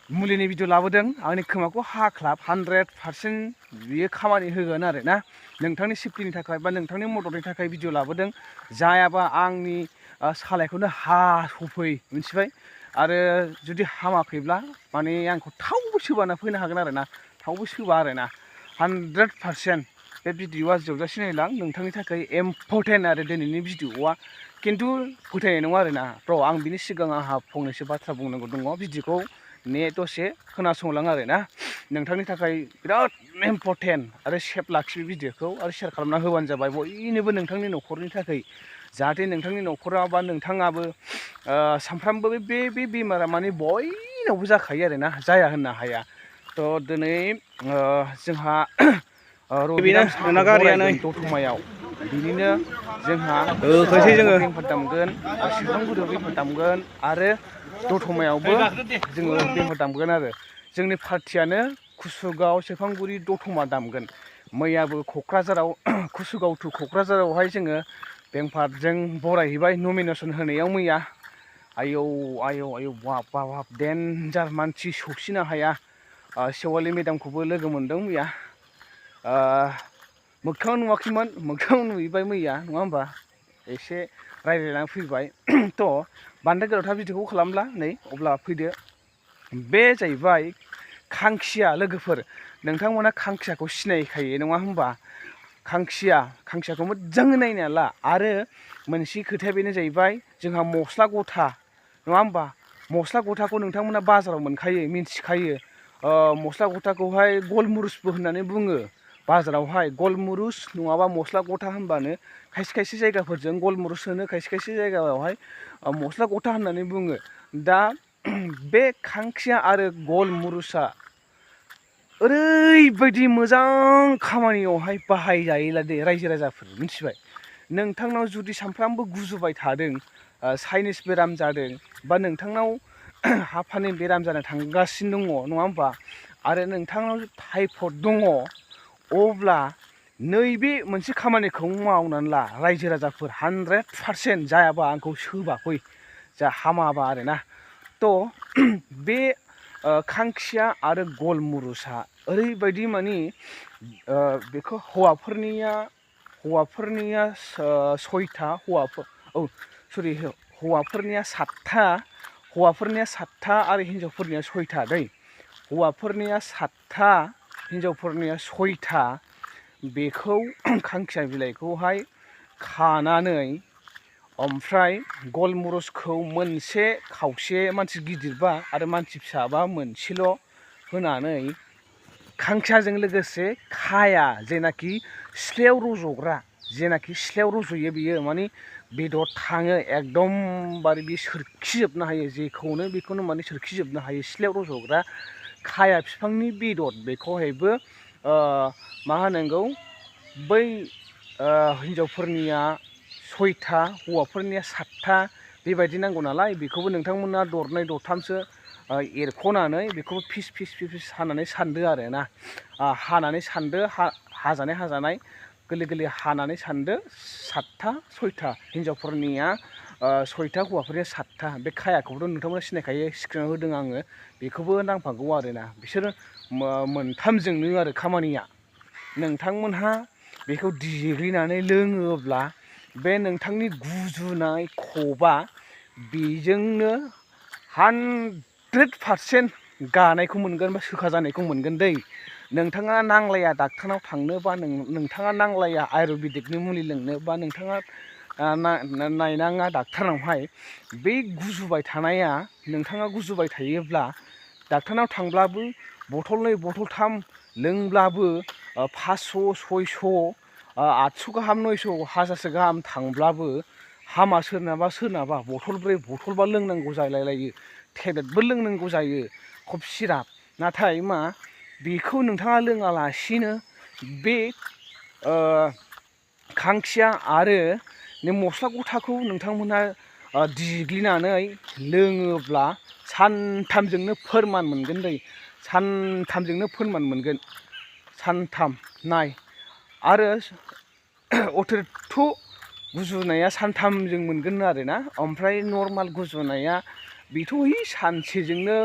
मुलिनि भिडिअ लाबोदों आंनि खोमाखौ हाख्लाब 100% बियो खामानि होगोन आरो ना नोंथांनि सेफटिनि थाखाय बा नोंथांनि मददनि थाखाय भिडिअ लाबोदों जायाबा आंनि सालायखौनो हास'फै मिथिबाय आरो जुदि हामाखैब्ला माने आंखौ थावबो सोबाना फैनो हागोन आरो ना थावबो सोबा आरो ना 100% बे भिडिअआ जोबजासिम नायलां नोंथांनि थाखाय इम्परटेन्ट आरो दिनैनि भिडिअआ खिन्थु फोथायनाय नङा आरो ना आं बिनि सिगां आंहा फंनैसो बाथ्रा बुंनांगौ दङ भिडिअखौ दसे खोनासंलां आरो ना नोंथांनि थाखाय बिराद इम्परटेन्ट आरो सेफ लाखि भिडिअखौ आरो शेयार खालामना होबानो जाबाय बयनोबो नोंथांनि न'खरनि थाखाय जाहाथे नोंथांनि न'खराव बा नोंथाङाबो सानफ्रामबो बे बेमारा माने बयनावबो जाखायो आरो ना जाया होननो हाया थ' दिनै जोंहा रबिराम सारखौ बरायगोन दतमायाव बिनिनो जोंहा सिगाङावबो बेंफार दामगोन सेरफांगुरियाव बेंफार दामगोन आरो दतमायावबो जोङो बेंफार दामगोन आरो जोंनि पार्टियानो कुसुगाव सेरफांगुरि दतमा दामगोन मैयाबो क'क्राझाराव कुसुगाव टु क'क्राझारावहाय जोङो बेंफारजों बरायहैबाय नमिनेसन होनायाव मैया आयौ बाब बाब देन्जार मानसि सौसिनो हाया सेवालि मेदामखौबो लोगो मोन्दों मैया मोगथाङाव नुवाखैमोन मोगथाङाव नुहैबाय मैया नङा होमबा एसे रायज्लायनानै फैबाय थ' बांद्राय गोलावथार भिडिअखौ खालामला नै अब्ला फैदो बे जाहैबाय खांखिया लोगोफोर नोंथांमोना खांखियाखौ सिनायखायो नङा होमबा खांखियाखौ मोजाङै नायना ला आरो मोनसे खोथाया बेनो जाहैबाय जोंहा मस्ला गथा नङा होमबा मस्ला गथाखौ नोंथांमोना बाजाराव मोनखायो मिन्थिखायो मस्ला गथाखौहाय गलमुरिसबो होननानै बुङो बाजारावहाय गलमुरिस नङाबा मस्ला गथा होनबानो खायसे खायसे जायगाफोरजों गलमुरिस होनो खायसे खायसे जायगायावहाय मस्ला गथा होननानै बुङो दा बे खांखिया आरो गलमुरिसआ ओरैबायदि मोजां खामानियावहाय बाहायजायोला दे रायजो राजाफोर मिथिबाय नोंथांनाव जुदि सानफ्रामबो गुजुबाय थादों साइनिस बेराम जादों बा नोंथांनाव हापानि बेराम जानो थांगासिनो दङ नङा होमबा आरो नोंथांनाव टाइफड दङ अब्ला नैबे मोनसे खामानिखौ मावनानै ला रायजो राजाफोर 100% जायाबा आंखौ सोबाखै जा हामाबा आरोना थ' बे खांखिया आरो गलमुरिसआ ओरैबायदि माने बेखौ हौवाफोरनिया 6था हौवाफोरनिया 7था आरो हिन्जावफोरनिया 6था दै हौवाफोरनिया 7था हिन्जावफोरनिया 6था बेखौ खांखिया बिलाइखौहाय खानानै ओमफ्राय गलमुरिसखौ मोनसे खावसे मानसि गिदिरबा आरो मानसि फिसाबा मोनसेल' होनानै खांखियाजों लोगोसे खाया जेनाखि सिथ्लायाव रज'ग्रा जेनाखि सिथ्लायाव रज'यो बियो माने बेदर थाङो एकदमबारे बे सोरखिजोबनो हायो जेखौनो बेखौनो माने सोरखिजोबनो हायो सिथ्लायाव रज'ग्रा खाया बिफांनि बेदर बेखौहायबो मा होनांगौ बै हिन्जावफोरनिया 6था हौवाफोरनिया 7था बेबायदि नांगौ नालाय बेखौबो नोंथांमोना दरनै दरथामसो एरख'नानै बेखौबो फिस हानानै सानदो आरो ना हानानै सानदो हाजानाय गोरलै हानानै सानदो 7था 6था हिन्जावफोरनिया 6था हौवाफोरनिया 7था बे खायाखौबोथ' नोंथांमोना सिनायखायो स्क्रिनाव होदों आङो बेखौबो नांफागौ आरोना बिसोरो मोनथामजोंनो आरो खामानिया नोंथांमोनहा बेखौ देग्लिनानै लोङोब्ला बे नोंथांनि गुजुनाय खबा बेजोंनो 100% गानायखौ मोनगोन बा सोखा जानायखौ मोनगोन दै नोंथाङा नांलाया डाक्टारनाव थांनो बा नोंथाङा नांलाया आयुर्वेदिकनि मुलि लोंनो बा नोंथाङा नायनाङा डाक्टारनावहाय बे गुजुबाय थानाया नोंथाङा गुजुबाय थायोब्ला डाक्टारनाव थांब्लाबो बथलनै बथलथाम लोंब्लाबो 500 600 800 गाहाम 900 1000सो गाहाम थांब्लाबो हामा सोरनाबा बथलब्रै बथलबा लोंनांगौ जालायलायो टेब्लेटबो लोंनांगौ जायो कफ सिराप नाथाय मा बेखौ नोंथाङा लोङालासिनो बे खांखिया आरो मस्ला गथाखौ नोंथांमोनहा देग्लिनानै लोङोब्ला सानथामजोंनो फोरमान मोनगोन दै सानथामजोंनो फोरमान मोनगोन सानथाम नाय आरो अतिरिक्त गुजुनाया सानथामजों मोनगोन आरोना ओमफ्राय नर्माल गुजुनाया बेथ' सानसेजोंनो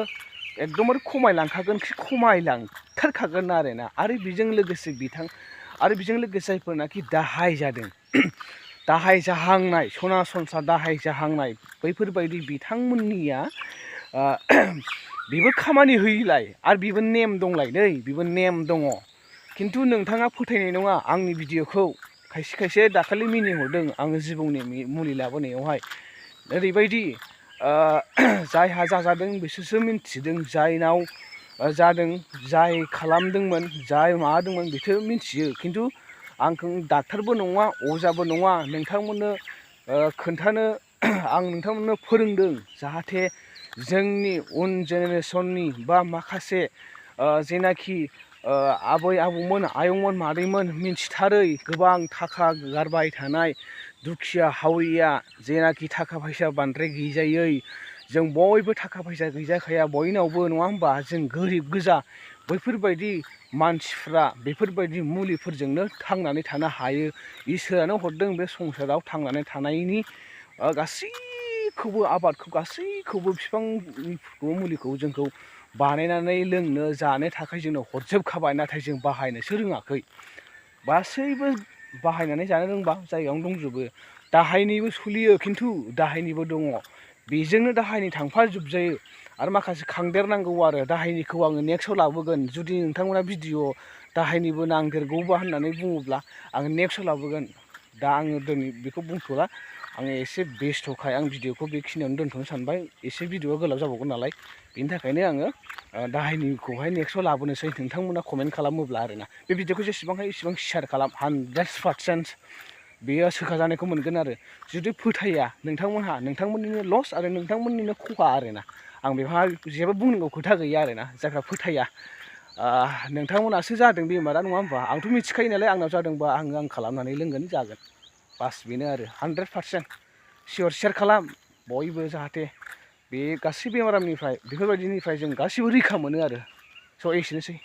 एकदमबारे खमायलांखागोन खमायलांथारखागोन आरोना आरो बेजों लोगोसे जायफोरनाखि दाहाय जादों दाहाय जाहांनाय सरासनस्रा दाहाय जाहांनाय बैफोरबायदि बिथांमोननिया बेबो खामानि होयिलाय आरो बेबो नेम दंलाय नै बेबो नेम दङ खिन्थु नोंथाङा फोथायनाय नङा आंनि भिडिअखौ खायसे दाखालि मिनिहरदों आङो जिबौनि मुलि लाबोनायावहाय ओरैबायदि जायहा जाजादों बिसोरसो मिन्थिदों जायनाव जादों जाय खालामदोंमोन जाय माबादोंमोन बिसोर मिन्थियो खिन्थु आंखौ डाक्टारबो नङा अजाबो नङा नोंथांमोननो खोन्थानो आं नोंथांमोननो फोरोंदों जाहाथे जोंनि उन जेनेरेसननि बा माखासे जेनाखि आबै आबौमोन आयंमोन मादैमोन मिन्थिथारै गोबां थाखा गारबाय थानाय दुखिया हावरिया जेनाखि थाखा फैसा बांद्राय गैजायै जों बयबो थाखा फैसा गैजाखाया बयनावबो नङा होमबा जों गोरिब गोजा बैफोरबायदि मानसिफ्रा बेफोरबायदि मुलिफोरजोंनो थांनानै थानो हायो इसोरानो हरदों बे संसाराव थांनानै थानायनि गासैखौबो आबादखौ गासैखौबो बिफांफोरखौ मुलिखौ जोंखौ बानायनानै लोंनो जानो थाखाय जोंनो हरजोबखाबाय नाथाय जों बाहायनोसो रोङाखै गासैबो बाहायनानै जानो रोंबा जायगायावनो दंजोबो दाहायनिबो सोलियो खिन्थु दाहायनिबो दङ बेजोंनो दाहायनि थांफाजोबजायो आरो माखासे खांदेरनांगौ आरो दाहायनिखौ आङो नेक्स्टआव लाबोगोन जुदि नोंथांमोना भिडिअ दाहायनिबो नांदेरगौबा होननानै बुङोब्ला आङो नेक्स्टआव लाबोगोन दा आङो दिनै बेखौ बुंथ'ला आङो एसे बेस्थ'खाय आं भिडिअखौ बेखिनियावनो दोनथ'नो सानबाय एसे भिडिअआ गोलाव जाबावगोन नालाय बेनि थाखायनो आङो दाहायनिखौहाय नेक्स्टआव लाबोनोसै नोंथांमोना कमेन्ट खालामोब्ला आरोना बे भिडिअखौ जेसेबां हायो एसेबां शेयार खालाम 100% बेयो सोखाजानायखौ मोनगोन आरो जुदि फोथाया नोंथांमोनहा नोंथांमोननिनो लस आरो नोंथांमोननिनो खहा आरोना आं बेवहाय जेबो बुंनांगौ खोथा गैया आरोना जायफ्रा फोथाया नोंथांमोनासो जादों बेमारा नङा होमबा आंथ' मिथिखायो नालाय आंनाव जादोंबा आं खालामनानै लोंगोन जागोन बास बेनो आरो 100% सियर शेयार खालाम बयबो जाहाथे बे गासै बेमारनिफ्राय बेफोरबायदिनिफ्राय जों गासिबो रैखा मोनो आरो स' एसेनोसै